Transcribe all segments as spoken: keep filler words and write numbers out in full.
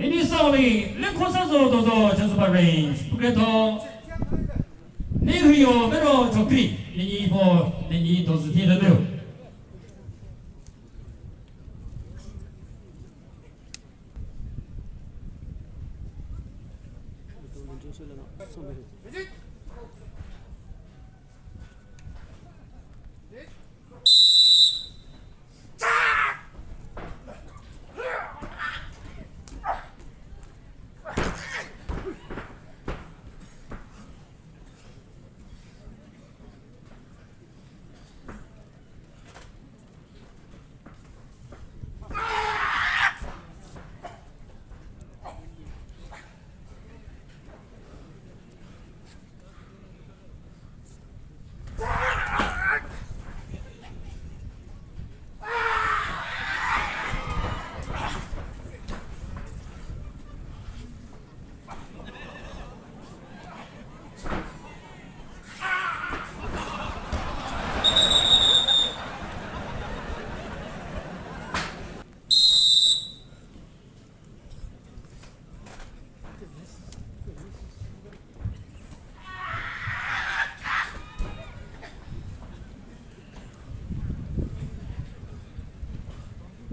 Ini sauli le khosa zo dozo chasuba range. Puketho. Ni huyo vero chokri. Ni ni po, ni ni dozo ti lenu.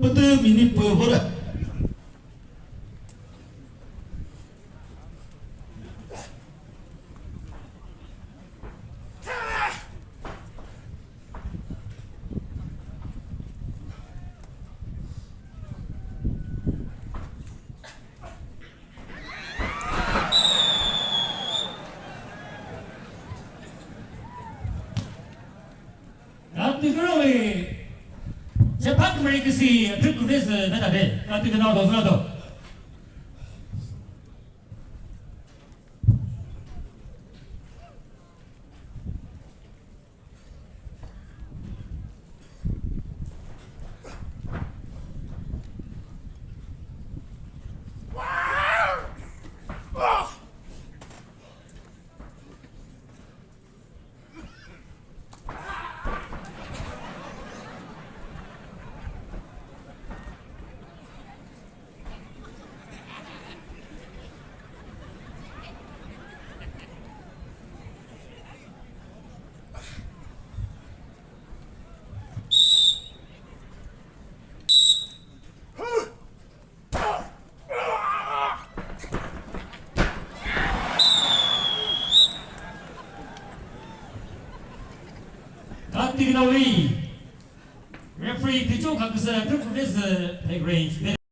Pütü mini pü vura. Katükürowi, chepak meri küsi, Türk küfesi, metabe, katüküna dozuna do. Katükürowi. Referee, Ticho Kaküsü, Türk Professor, Peg Range.